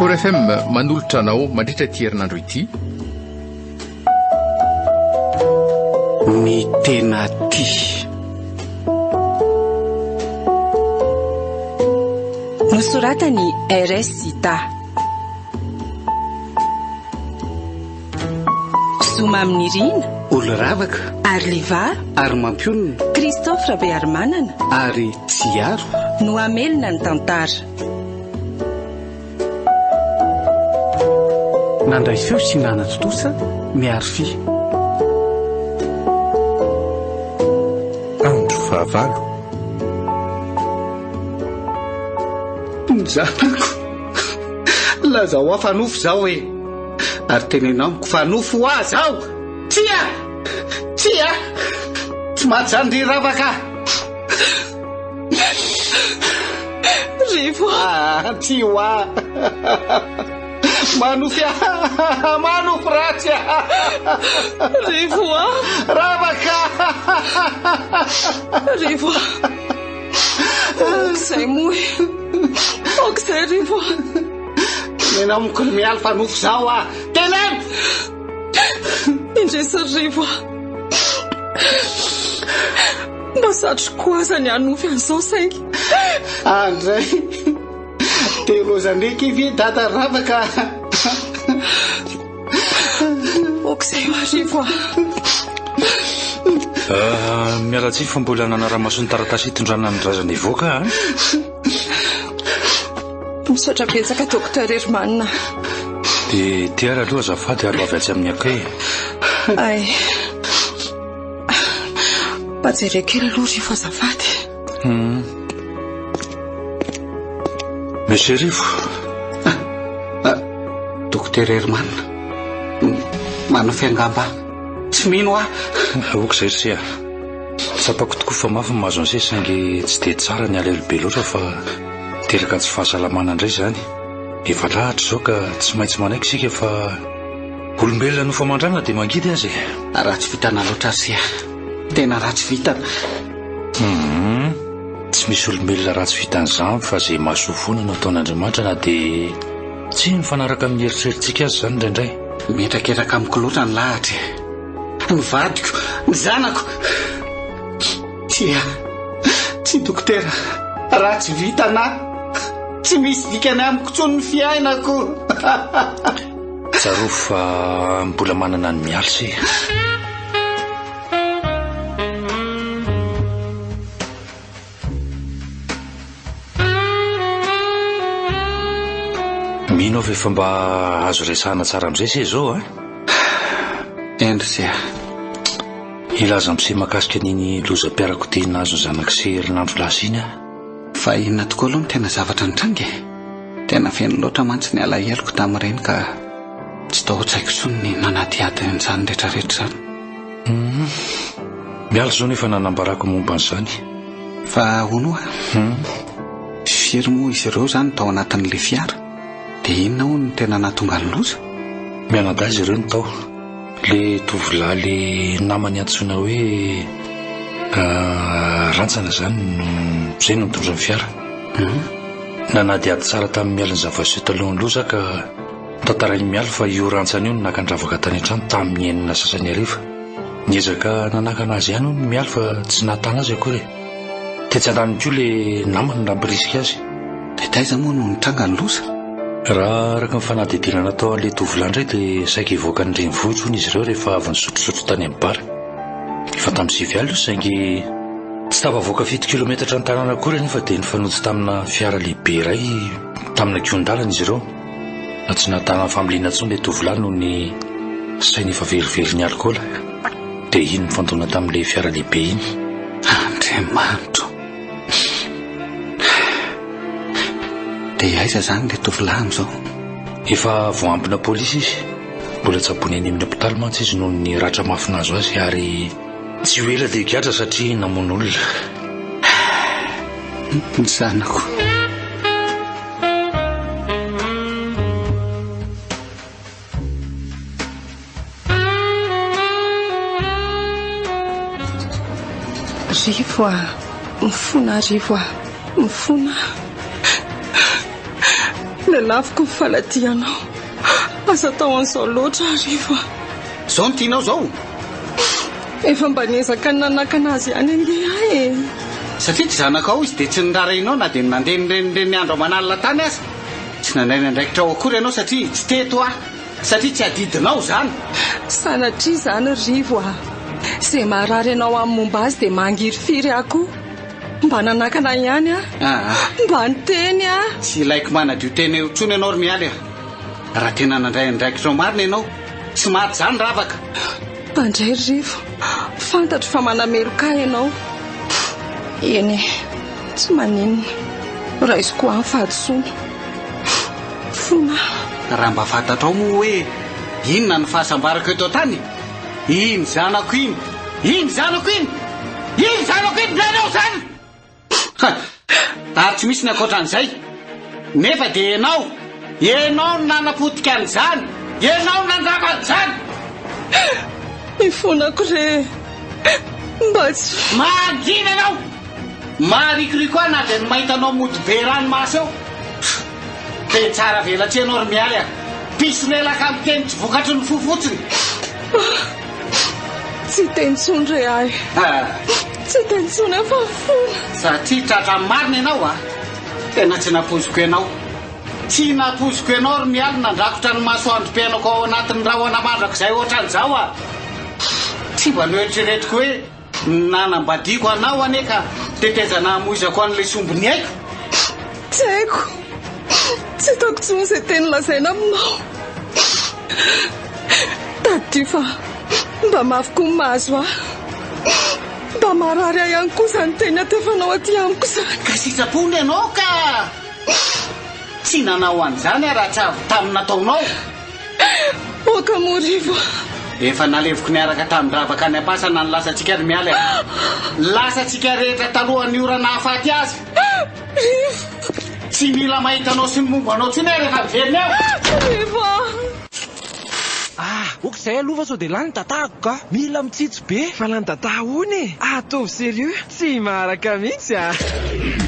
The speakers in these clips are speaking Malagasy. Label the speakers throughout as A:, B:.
A: Record FM manolotra anao mandritra ity herinandro ity.
B: Ny tena tia.
C: Nosoratan'i RS Zita. Zoma Aminirina.
B: Olo ravaka.
C: Ary Liva.
B: Ary Mampionona.
C: Christophe Rabearimanana.
B: Ary Tsiaro.
C: No hamelona ny tantara.
B: Nandray feo sy nanatontosa Miarify.
A: Andro fahavalo.
B: Ny zanako. Lazao aho fa nofy izao e! Ary teneno amiko fa nofy ho ahy izao! Tsia! Tsia! Tsy maty izany ry Ravaka a!
C: Rivo!
B: Ah, tsy ho ahy! Manofy ahy! Manofy ratsy ahy!
C: Rivo a!
B: Ravaka!
C: Rivo a! Aok'izay moa e! Aok'izay Rivo a!
B: Teneno amiko ry Mialy fa nofy izao aho! Teneno!
C: Indrisy ry Rivo a! Mba satriko aza ny hanofy an'izao saingy.
B: Andray! Dia loza ndreky ve dada Ravaka a!
C: Aok'izay ho Rivo a!
D: Ah, miala tsiny fa mbola nanara-maso ny taratasy hitondrana ny razana hivoaka a.
C: Misaotra betsaka Docteur Herman.
D: Dia ty ary aloha azafady ary ho avy atsy amin'ny accueil.
C: Ay. Mba jereo kely aloha Rivo azafady.
D: Hmm. Monsieur Rivo.
B: Ah, ah, Docteur Herman. Manofy angamba. Tsy mino aho.
D: Aoka izay ry se a. Tsapako tokoa fa mafy ny mahazo an'i se saingy tsy dia tsara ny alahelo be loatra fa miteraka tsy fahasalamana indray izany. Efa lahatra izao ka tsy maintsy manaiky isika fa olombelona nofo aman-drana dia mangidy aza e.
B: Ratsy vintana loatra ry se a. Tena ratsy vintana.
D: Hum. Tsy misy olombelona ratsy vitan'izany fa izay mahasoa foana no ataon'Andriamanitra na dia tsy mifanaraka amin'ny eritreritsika aza izany indraindray.
B: Mihetraketraka amiko loatra ny lahatra e. Ny vadiko, ny zanako. Tsia, tsia dokotera, ratsy vintana aho. Tsy misy dikany amiko intsony ny fiainako.
D: Tsarovy fa mbola manana ny mialy se. Mino aho fa efa mba azo resahana tsara amin'izay se izao a.
B: Eny ry se a.
D: Hilaza amin'i se mahakasika an'iny lozam-piarakodia nahazo ny zanak'i se herinandro lasa iny aho.
B: Fa inona tokoa aloha no tena zavatra nitranga e? Tena feno loatra mantsy ny alaheloko tamin'ireny ka tsy tao an-tsaiko intsony ny nanadihady an'izany rehetrarehetra izany.
D: Hum. Miala izao nefa nanambarako momba an'izany.
B: Fa hono hoa?
D: Hum.
B: Firy moa izy ireo izany tao anatin'ilay fiara? Dia inona hono no tena nahatonga ny loza?
D: Mianadahy izy ireo no tao. Le tovolahy le namany antsoina hoe Rantsana izany no izay no nitondra ny fiara.
B: Hum.
D: Nanadihady tsara tamin'i Mialy ny zava-niseho talohan'ny loza ka Notantarain'i Mialy fa io rantsana io no naka an-dRavaka tany an-trano tamin'ny enina sasany hariva. Niezaka nanakana azy ihany hono i Mialy fa tsy nahatana azy akory e. Tetsy andaniny koa ilay namany nampirisika azy.
B: Dia taiza moa no nitranga ny loza?
D: Raha araka ny fanadihadiana natao an'ilay tovolahy indray dia saika hivoaka ny renivohitra hono izy ireo rehefa avy nisotrosotro tany amin'ny bar. Efa tamin'ny sivy alina io saingy tsy tafavoaka fito kilometatra ny tanàna akory anefa dia nifanojo tamina fiara lehibe iray tamina kihon-dalana izy ireo. Na tsy nahatana familiana intsony ilay tovolahy noho ny sainy efa veriverin'ny alikaola dia iny nifandona tamin'ilay fiara lehibe iny.
B: Andriamanitro! Dia aiza izany ilay tovolahy amin'izao?
D: Efa voaambina polisy izy. Mbola tsaboina eny amin'ny hopitaly mantsy izy noho ny ratra mafy nahazo azy ary tsy ho ela dia higadra satria namono olona.
B: Ny zanako.
C: Rivo a! Mifona Rivo a! Mifona! Lelaviko ny faladianao. Aza atao an'izao loatra Rivo a.
B: Izao no tianao izao?
C: Efa mba niezaka ny nanakana azy ihany ange aho e.
B: Satria tsy zanakao izy dia tsy niraharahianao na dia ny nandeha nirenireny andro aman'alina tany aza. Tsy nandray ny andraikitrao akory ianao satria tsy teto aho. Satria tsy adidinao izany.
C: Sanatria izany Rivo a! Izay maharary anao amin'ny momba azy dia mangirifiry ahy koa. Mba nanakana ihany aho.
B: Aa.
C: Mba niteny aho.
B: Tsy ilaiko manadio tena eo intsony ianao ry Mialy a! Raha tena nandray andraikitrao marina ianao, tsy maty izany Ravaka.
C: Mpandray ry Rivo, fantatro fa manameloka ahy ianao. Eny e, tsy maninona. Raisiko ho ahy ny fahadisoana. Fona aho.
B: Raha mba fantatrao moa hoe inona ny fahasambarako eto an-tany? Iny zanako iny! Iny zanako iny! Iny zanako iny! Nareo izany! Ha! Ary tsy misy ny ankoatran'izay. Nefa dia ianao, ianao no nanapotika an'izany! Ianao no nandrava an'izany!
C: Ifonako re! Mba tsy.
B: Mangina ianao! Maharikoriko ahy na dia ny mahita anao mody be ranomaso eo. Be tsara velatsihy ianao ry Mialy a! Mpisolelaka miteny tsy vokatry ny fo fotsiny.
C: Tsy hiteny intsony re ahy. Tsy hiteny intsony aho fa mifona.
B: Satria tratra marina ianao a! Tena tsy nampoiziko ianao. Tsy nampoiziko ianao ry Mialy nandrakotra ny masoandrom-piainako ao anatin'ny rahona mandrakizay ohatran'izao a! Tsy mba noeritreretiko hoe Ny nanambadiako anao anie ka tetezana hamoizako an'ilay sombin'ny aiko.
C: Tsy haiko. Tsy hitako intsony izay teny lazaina aminao. Tadidio fa mba mafy koa ny mahazo ahy. Mba marary ahy ihany koa izany teny atefanao aty amiko izany.
B: Ka sitrapony ianao ka! Tsy nanao an'izany aho raha tsy avy tamin'ny nataonao.
C: Oka moa Rivo a!
B: Efa naleviko niaraka tamin-dRavaka any am-pasana ny lasantsika ry Mialy a! Lasantsika rehetra talohan'ny ora nahafaty azy!
C: Rivo!
B: Tsy mila mahita anao sy ny momba anao intsony aho rehefa miverina eo!
C: Rivo a!
E: Ah, ok izay aloha fa sao dia lany data-ko ka! Mila mitsitsy be! Fa lany data ahoana e? Ataovy sérieux! Tsy maharaka mihitsy a!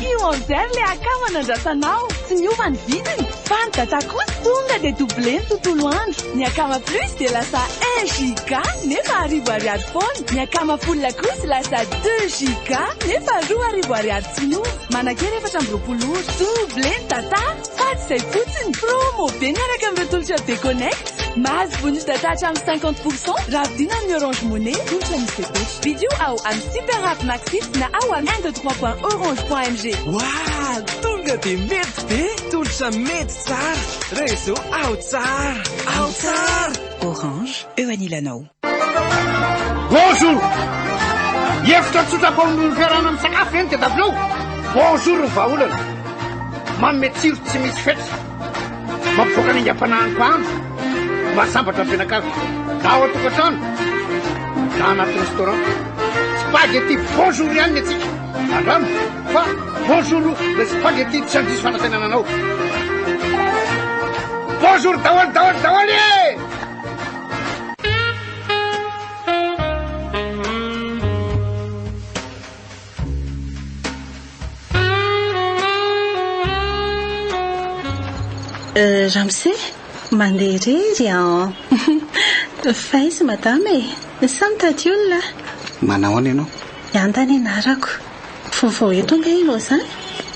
F: Io Amzer le akama nandrasanao, tsy miova ny vidiny, fa ny data kosa tonga dia doubler ny tontolo andro. Ny akama plus dia lasa un giga nefa arivo ariary foana, ny akama full kosa lasa deux giga nefa 2000 ariary tsy miova. Manan-kery 24 ora. Doubler ny data! Fa tsy izay fotsiny, promo be miaraka amin'ireo tolotra Bconnect. Mahazo bonus data hatramin'ny 50 pour cent raha vidiana amin'ny Orange Money, tolotra misy fepetra. Vidio ao amin'ny Super App Maxit na ao amin'ny un deux trois point orange point mg.
E: Waah! Tonga dia mety be! Tolotra mety tsara! Réseau ao tsara! Ao tsara!
G: Orange, eo anilanao.
H: Bonjour! Hevitra tsotra mpamono ny fiarahana misakafo ve ny tadiavinao? Bonjour ny vahaolana. Manome tsiro tsy misy fetra. Mampivoaka ny aingam-panahin'ny mpahandro. Mahasambatra ny mpianakavy. Na ao an-tokantrano, na anaty restaurant. Spaghetti bonjour ihany ny antsika. Andramo fa bonjour ilay spaghetti tsy handiso fanantenana anao. Bonjour daholo daholo daholo e!
I: Euh, ramose, mandeha irery an! Fa aiza madama e? Sa mitady olona?
B: Manao ahoana ianao?
I: Ianta ny anarako. Vaovao eto angaha ianao izany?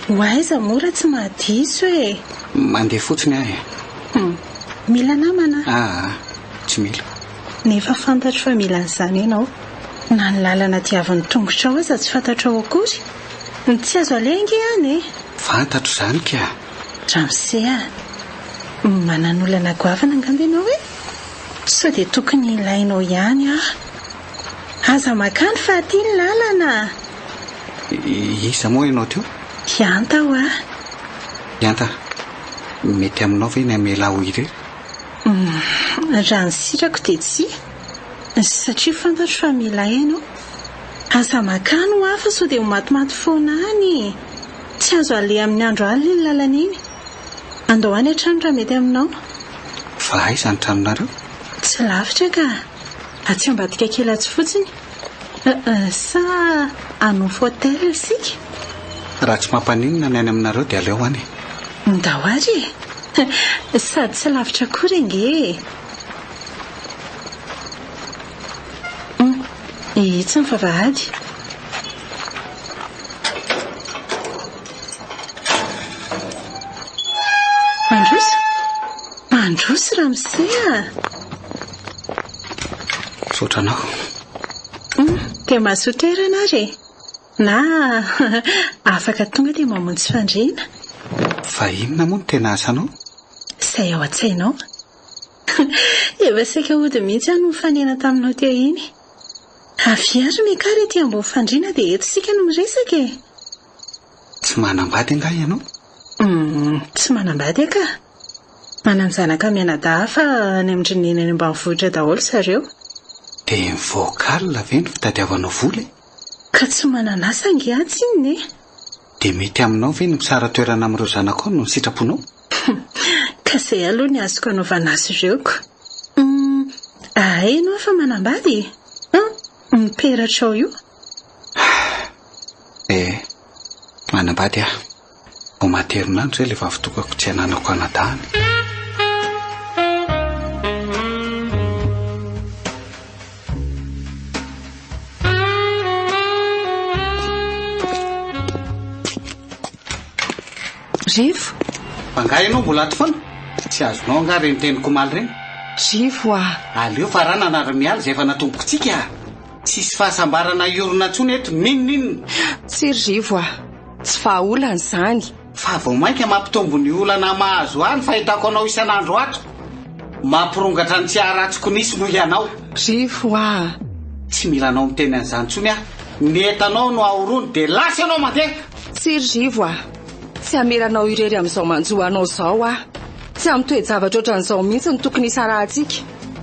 I: Ho aiza moa raha tsy mahadiso e?
B: Mandeha fotsiny aho e.
I: Hum. Mila namana?
B: Aa, tsy mila.
I: Nefa fantatro fa mila an'izany ianao. Na ny lalana diavin'ny tongotrao aza tsy fantatrao akory. Ny tsy azo aleha ange any e!
B: Fantatro izany ka!
I: Ramose a! Manan'olana goavana angamba ianao e? Sao dia tokony ilainao ihany aho. Aza mankany fa aty ny lalana!
B: Iza moa ianao teo?
I: Hianta hoa.
B: Hianta, mety aminao ve ny hamela ahy ho irery?
I: Raha ny sitrako dia tsia, satria fantatro fa mila ahy ianao. Aza mankany hoa fa sao dia ho matimaty foana any e! Tsy azo aleha amin'ny andro alina iny lalana iny. Andao any an-trano raha mety aminao.
B: Fa aiza ny tranonareo?
I: Tsy lavitra ka! Atsy ambadika kely atsy fotsiny. Sa hanofy hotel isika?
B: Raha tsy mampaninona ny any aminareo dia aleo any e!
I: Ndao ary e! Sady tsy lavitra akory ange e! Hum, itsy ny vavahady. Mandroso! Mandroso ramose a!
B: Misaotra anao.
I: Hum, dia mahasoa toerana ary e! Na afaka tonga dia mamonjy fandriana.
B: Fa inona moa no tena asanao?
I: Izay ao an-tsainao. Efa saika hody mihitsy aho no nifanena taminao teo iny. Avia ary miakara ety ambony fandriana dia eto isika no miresaka e!
B: Tsy manambady angaha ianao?
I: Humm, tsy manambady aho ka. Manan-janaka mianadahy fa any amin-dry neny any ambanivohitra daholo zareo.
B: Dia ny vocal ve no fitadiavanao vola e?
I: Ka tsy manana asa ange aho tsinona e!
B: Dia mety aminao ve ny misara-toerana amin'ireo zanakao noho ny sitraponao?
I: Ka izay aloha ny azoko anaovana azy ireo ko. Humm, ahay ianao efa manambady e? Hum, ny peratrao io.
B: Eh, manambady aho. Vao maty herinandro izay ilay vavitokako tsy ananako anadahiny.
C: Rivo.
B: Angaha ianao mbola ato foana? Tsy azonao angaha ireny teniko omaly ireny?
C: Rivo a!
B: Aleo faranana ry Mialy izay efa natombokontsika a! Tsisy fahasambarana hiorina intsony eto n'inon'inona.
C: Tsia ry Rivo a! Tsy vahaolana izany.
B: Fa vao mainka mampitombo ny olana mahazo ahy ny fahitako anao isan'andro ato. Mampirongatra ny tsy haharatsiko nisy noho ianao.
C: Rivo a!
B: Tsy mila anao miteny an'izany intsony aho. Ny entanao no ahorony dia lasa ianao mandeha!
C: Tsia ry Rivo a! Tsy hamela anao irery amin'izao manjo anao izao aho. Tsy amin'ny toe-javatra ohatran'izao mihitsy no tokony hisarahantsika.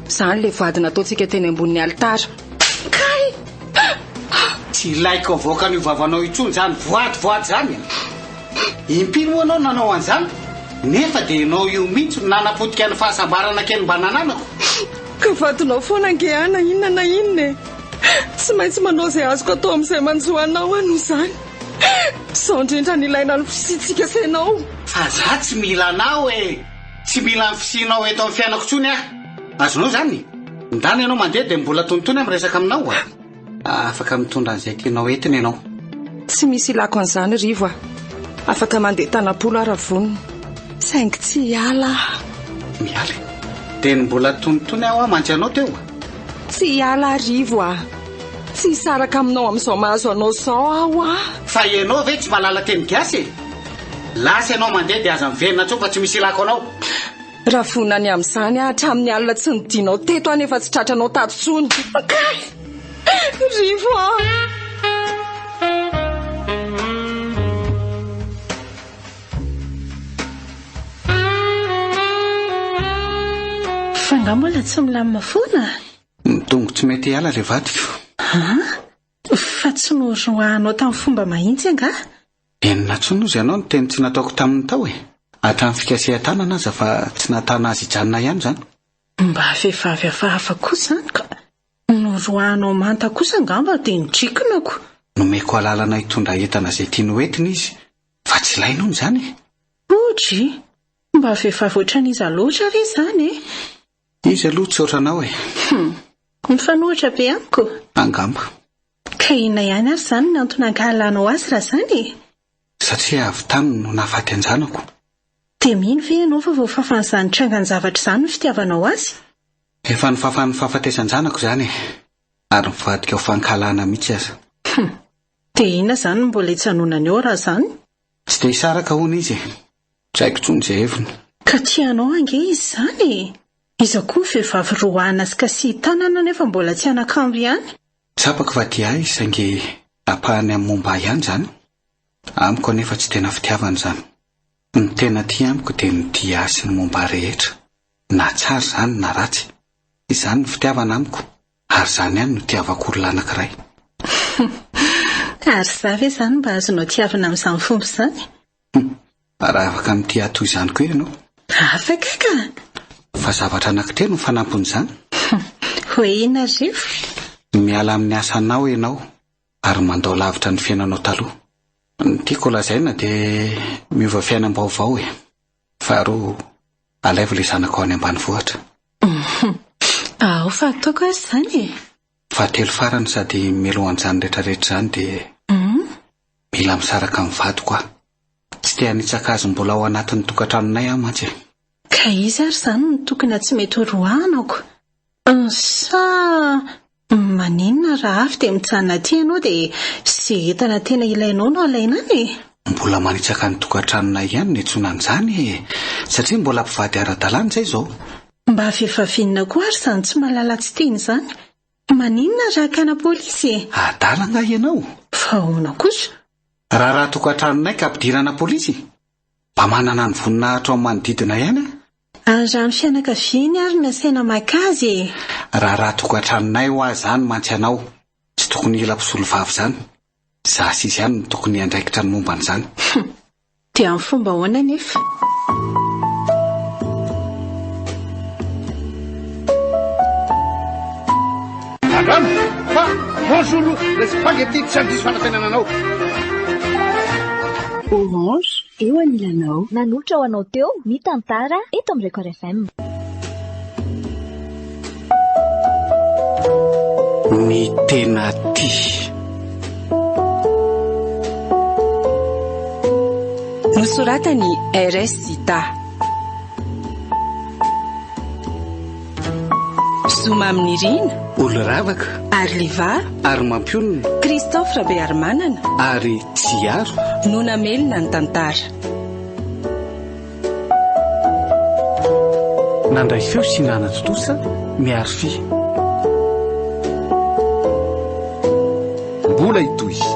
C: Izany ilay voady nataontsika teny ambonin'ny alitara. Kay!
B: Tsy ilaiko avoakan'io vavanao intsony izany voady voady izany e! Impiry moa ianao no nanao an'izany? Nefa dia ianao io mihitsy no nanapotika ny fahasambarana kely mba nananako.
C: Ka vadinao foana ange aho na inona na inona e! Tsy maintsy manao izay azoko atao amin'izay manjo anao aho noho izany. Izao indrindra no ilaina ny fisiantsika sy ianao.
B: Fa za tsy mila anao e! Tsy mila ny fisianao eto amin'ny fiainako intsony aho. Azonao izany? Ndana ianao mandeha dia mbola tonitony aho miresaka aminao a! Afaka mitondra an'izay tianao entina ianao.
C: Tsy misy ilako an'izany Rivo a! Afaka mandeha tanam-polo aho raha vonona. Saingy tsy hiala aho.
B: Miala e? Dia ny mbola tonitony aho mantsy anao teo a!
C: Tsy hiala aho Rivo a! Tsy hisaraka aminao amin'izao mahazo anao izao aho a!
B: Fa ianao ve tsy mahalala teny gasy e? Lasa ianao mandeha dia aza miverina intsony fa tsy misy ilako anao.
C: Raha vonona ny amin'izany aho hatramin'ny alina tsy nodianao teto aho nefa tsy tratranao tato intsony. Kay! Rivo a!
I: Fa angaha mbola tsy milamina foana?
B: Ny dongo tsy mety hiala ilay vadiko.
I: An? Fa tsy noroahanao tamin'ny fomba mahitsy angaha?
B: Enina intsony ozy ianao ny teny tsy nataoko taminy tao e! Hatramin'ny fikasihan-tanana aza fa tsy nahatana azy hijanona ihany izany.
I: Mba vehivavy hafahafa koa izany ka! Noroahanao manta kosa angamba dia nitrikonako.
B: Nomeko alalana hitondra entana izay tiany ho entina izy fa tsy ilainy hono izany e!
I: Odry! Mba vehivavy ohatran'iza loatra ve izany e?
B: Izy aloha tsy ohatranao e!
I: Hum! Mifanohitra be amiko?
B: Angamba.
I: Ka inona ihany ary izany ny antony hankahalanao azy raha izany e?
B: Satria avy taminy no nahafaty an-janako.
I: Dia mino ve ianao fa voafafan'izany trangan-javatra izany ny fitiavanao azy?
B: Efa nofafan'ny fahafatesan-janako izany e! Ary nivadika ho fankahalana mihitsy aza.
I: Hum! Dia inona izany no mbola hijanonany eo raha izany?
B: Tsy te hisaraka hono izy e! Tsy haiko intsony izay heviny.
I: Ka tia anao ange izy izany e! Iza koa ny vehivavy roahina sy kasihin-tanana nefa mbola tsy anakambo ihany?
B: Tsapako fa tia ahy izy saingy ampahany amin'ny momba ahy ihany izany. Amiko anefa tsy tena fitiavana izany. Ny tena tia amiko dia ny tia ahy sy ny momba ahy rehetra, na tsara izany na ratsy. Izany ny fitiavana amiko ary izany ihany no itiavako olona anankiray.
I: Ary izaho ve izany mba azonao tiavina amin'izany fomba izany?
B: Hum, raha afaka mitia toy izany koa ianao.
I: Afaka ka!
B: Fa zavatra anankitelo no fanampin'izany.
I: Hum, hoe inona ry Rivo?
B: Miala amin'ny asanao ianao ary mandao lavitra ny fiainanao taloha. Ny tiako holazaina dia miova fiainam-baovao e. Faharoa, Alaivo ilay zanakao any ambanivohitra.
I: Ao fa ataoko ary izany e!
B: Fahatelo farany sady mialohan'izany rehetrarehetra izany dia mila misaraka amin'ny vadiko aho. Tsy te hanitsaka azy mbola ao anatin'ny tokantranonay aho mantsy e.
I: Ka iza ary izany no tokony tsy mety ho roahana-ko? Sa maninona raha avy dia mijanona aty ianao dia izay entana tena ilainao no alaina any e?
B: Mbola manitsaka ny tokantranonay ihany ny antsoina an'izany e! Satria mbola mpivady ara-dalàna izay izao.
I: Mba vehivavy inona koa ary izany tsy mahalala tsy tiana izany? Maninona raha hakana polisy e?
B: Adala angaha ianao?
I: Fa ahoana kosa?
B: Raharaha tokantranonay ka ampidirana polisy? Mba manana ny voninahitro amin'ny manodidina ihany aho.
I: Ary raha ny fianakaviany ary no asaina maka azy e?
B: Raharaha tokantranonay hoa izany mantsy anao, tsy tokony hila mpisolovava izany. Izaho sy izy ihany no tokony hiandraikitra ny momba an'izany.
I: Hum! Dia amin'ny fomba ahoana anefa?
H: Andramo fa bonjour le spaghetti tsy handiso fanantenana anao.
F: Orange, eo anilanao.
J: Nanolotra ho anao teo ny tantara eto amin'ny Record FM.
B: Ny tena tia.
C: Nosoratan'i RS Zita. Zoma amin'i Rina.
B: Oloravaka.
C: Ary Liva.
B: Ary Mampionona.
C: Christophe Rabearimanana.
B: Ary Tsiaro.
C: No namelona ny tantara.
B: Nandray feo sy nanatontosa Miarify.
A: Mbola hitohy.